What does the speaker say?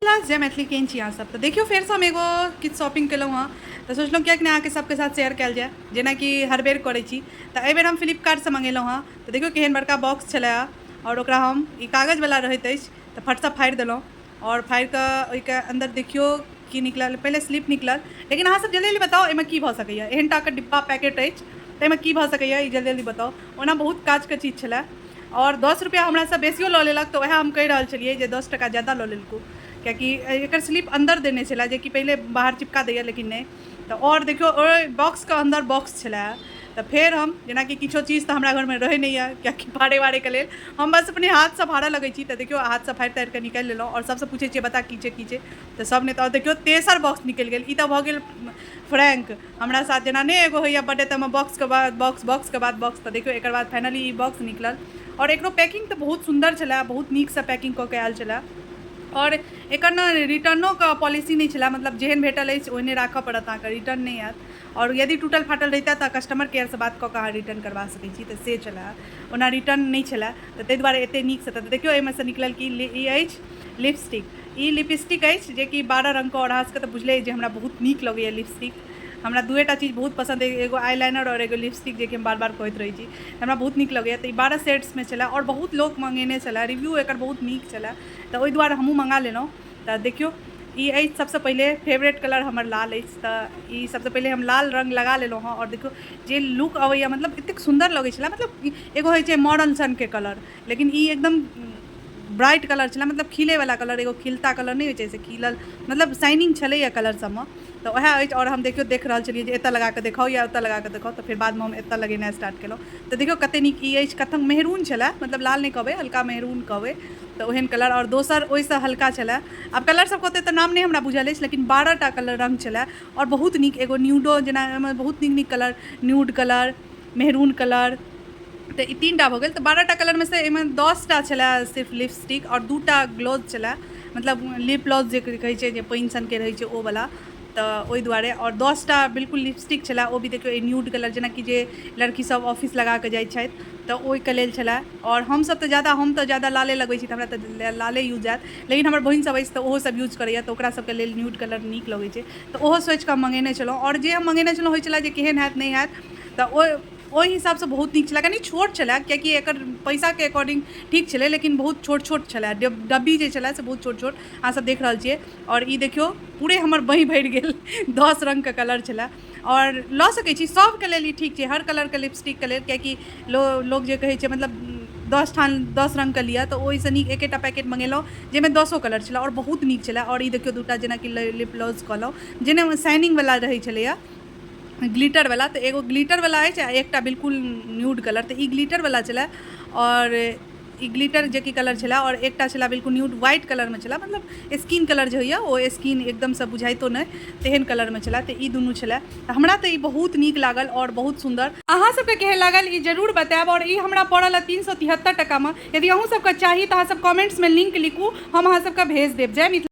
जय मैथिली। केहन छी अहाँ सब? तऽ देखियौ, फेरसँ हम एगो किछु शॉपिंग केलहुँ हँ, तऽ सोचलहुँ किएक नहि अहाँके सबके साथ शेयर कयल जाय, जेनाकि हर बेर करै छी। तऽ एहिबेर हम फ्लिपकार्टसँ मंगेलहुँ हँ। तऽ देखियौ, केहन बड़का बॉक्स छलै आओर ओकरा हम ई कागजवला रहैत अछि, तऽ फटसँ फाड़ि देलहुँ आओर फाड़ि कऽ ओहिके अन्दर देखियौ की निकलल। पहिले स्लिप निकलल, लेकिन अहाँ सब जल्दी जल्दी बताउ, एहिमे की भऽ सकैए? एहन टाके डिब्बा पैकेट अछि, तऽ एहिमे की भऽ सकैए? ई जल्दी जल्दी बताउ। ओना बहुत काजके चीज छलै आओर 10 रुपैआ हमरासँ बेसियो लऽ लेलक। तऽ उएह हम कहि रहल छलियै जे 10 टका ज्यादा लऽ लेलको, कियाकि एकर स्लिप अन्दर देने छलै, जेकि पहिले बाहर चिपका दैए, लेकिन नहि। तऽ आओर देखियौ, ओहि बॉक्सके अन्दर बॉक्स छलै। तऽ फेर हम जेनाकि किछो चीज तऽ हमरा घरमे रहै नहि यऽ, कियाकि फाड़े वाड़ेके लेल हम बस अपने हाथसँ फाड़ऽ लगै छी। तऽ देखियौ, हाथसँ फाड़ि ताड़ि कऽ निकालि लेलहुँ आओर सबसँ पूछै छियै, बता, की छै, की छै? तऽ सब नहि। तऽ देखियौ, तेसर बॉक्स निकलि गेल। ई तऽ भऽ गेल फ्रैंक हमरा साथ, जेना नहि एगो होइए बर्थडे, तऽ बॉक्सके बाद बॉक्स, बॉक्सके बाद बॉक्स। तऽ देखियौ, एकर बाद फाइनली ई बॉक्स निकलल आओर एकरो पैकिंग तऽ बहुत सुन्दर छलै, बहुत नीकसँ पैकिंग कऽ के आयल छलै। आओर एकर ने रिटर्नोके पॉलिसी नहि छलै, मतलब जेहन भेटल अछि, ओहने राखऽ पड़त अहाँके, रिटर्न नहि आयत। आओर यदि टूटल फाटल रहितै, तऽ कस्टमर केयरसँ बात कऽ कऽ अहाँ रिटर्न करबा सकै छी, तऽ से छलै। ओना रिटर्न नहि छलै, तऽ ताहि दुआरे एतेक नीकसँ। तऽ देखियौ, एहिमे सँ निकलल कि ई अछि लिपस्टिक। ई लिपस्टिक अछि, जेकि 12 रङ्गके। आओर अहाँ सबके तऽ बुझले अछि जे हमरा बहुत नीक लगैए लिपस्टिक। हमरा दुएटा चीज बहुत पसन्द अछि, एगो आईलाइनर आओर एगो लिपस्टिक, जेकि हम बार बार कहैत रहै छी। हमरा बहुत नीक लगैए। तऽ ई 12 सेट्समे छलै आओर बहुत लोक मङ्गेने छलै, रिव्यू एकर बहुत नीक छलै, तऽ ओहि दुआरे हमहूँ मङ्गा लेलहुँ। तऽ देखियौ, ई अछि सबसँ पहिले। फेवरेट कलर हमर लाल अछि, तऽ ई सबसँ पहिले हम लाल रङ्ग लगा लेलहुँ हँ। आओर देखियौ, जे लुक अबैए, मतलब एतेक सुन्दर लगै छलै। मतलब एगो होइ छै मॉडर्न सनके कलर, लेकिन ई एकदम ब्राइट कलर छलै, मतलब खिलैवला कलर। एगो खिलता कलर नहि होइ छै, से खिलल, मतलब शाइनिंग छलैए कलर सबमे, तऽ उएह अछि। आओर हम देखियौ, देख रहल छलियै जे एतऽ लगा कऽ देखाउ या ओतऽ लगा कऽ देखाउ। तऽ फेर बादमे हम एतऽ लगेनाइ स्टार्ट केलहुँ, तऽ देखियौ, कते नीक ई अछि। कथक मेहरून छलै, मतलब लाल नहि कहबै, हल्का मेहरून कहबै, तऽ ओहन कलर। आओर दोसर ओहिसँ हल्का छलै। आब कलर सबके ओते तऽ नाम नहि हमरा बुझल अछि, लेकिन 12 टा कलर रङ्ग छलै आओर बहुत नीक। एगो न्यूडो जेना, ओहिमे बहुत नीक नीक colour, nude colour, maroon colour, तऽ ई तीन टा भऽ गेल। तऽ 12 टा कलरमे से एहिमे 10 टा छलै सिर्फ लिपस्टिक आओर दूटा ग्लोज छलै, मतलब लिप ग्लॉस जे कहै छै, जे पानि सनके रहै छै, ओ वला। तऽ ओहि दुआरे आओर 10 टा बिल्कुल लिपस्टिक छलै। ओ भी देखियौ, न्यूड कलर, जेनाकि जे लड़की सब ऑफिस लगा कऽ जाइ छथि, तऽ ओहिके लेल छलै। आओर हमसब तऽ ज्यादा, हम तऽ ज्यादा लाले लगबै छी, तऽ हमरा तऽ लाले यूज हैत, लेकिन हमर बहिन सब अछि, तऽ ओहो सब यूज करैए, तऽ ओकरा सबके लेल न्यूड कलर नीक लगै छै। तऽ ओहो सोचिकऽ हम मङ्गेने छलहुँ। आओर जे हम मङ्गेने छलहुँ, होइ छलै जे केहन हैत, नहि हैत, तऽ ओहि हिसाबसँ बहुत नीक छलै। कनि छोट छलै, कियाकि एकर पैसाके अकॉर्डिंग ठीक छलै, लेकिन बहुत छोट छोट छलै। डब्बी जे छलै, से बहुत छोट छोट, अहाँ सब देख रहल छियै। आओर ई देखियौ, पूरे हमर बाँहि भरि गेल, 10 रङ्गके कलर छलै। आओर लऽ सकै छी, सबके लेल ई ठीक छै, हर कलरके लिपस्टिकके लेल, कियाकि लोक जे कहै छै, मतलब 10 ठाम 10 रङ्गके लिअ, तऽ ओहिसँ नीक एकेटा पैकेट मङ्गेलहुँ, जाहिमे दसो कलर छलै आओर बहुत नीक छलै। आओर ई देखियौ, दूटा जेनाकि लिप ग्लॉस कहलहुँ, जाहिमे शाइनिंगवला रहै छलैए, ग्लिटरवला। तऽ एगो ग्लिटरवला अछि आ एकटा बिल्कुल न्यूड कलर। तऽ ई ग्लिटरवला छलै आओर ई ग्लिटर जेकि कलर छलै आओर एकटा छलै बिल्कुल न्यूड, व्हाइट कलरमे छलै, मतलब स्किन कलर जे होइए, ओ स्किन एकदमसँ बुझाइतो नहि, तेहन कलरमे छलै। तऽ ई दुनू छलै। तऽ हमरा तऽ ई बहुत नीक लागल आओर बहुत सुन्दर। अहाँ सबके केहन लागल, ई जरूर बतायब। आओर ई हमरा पड़ल हँ 373 टकामे। यदि अहूँ सबके चाही, तऽ अहाँ सब कमेंट्समे लिंक लिखू, हम अहाँ सबके भेज देब। जय मिथिला।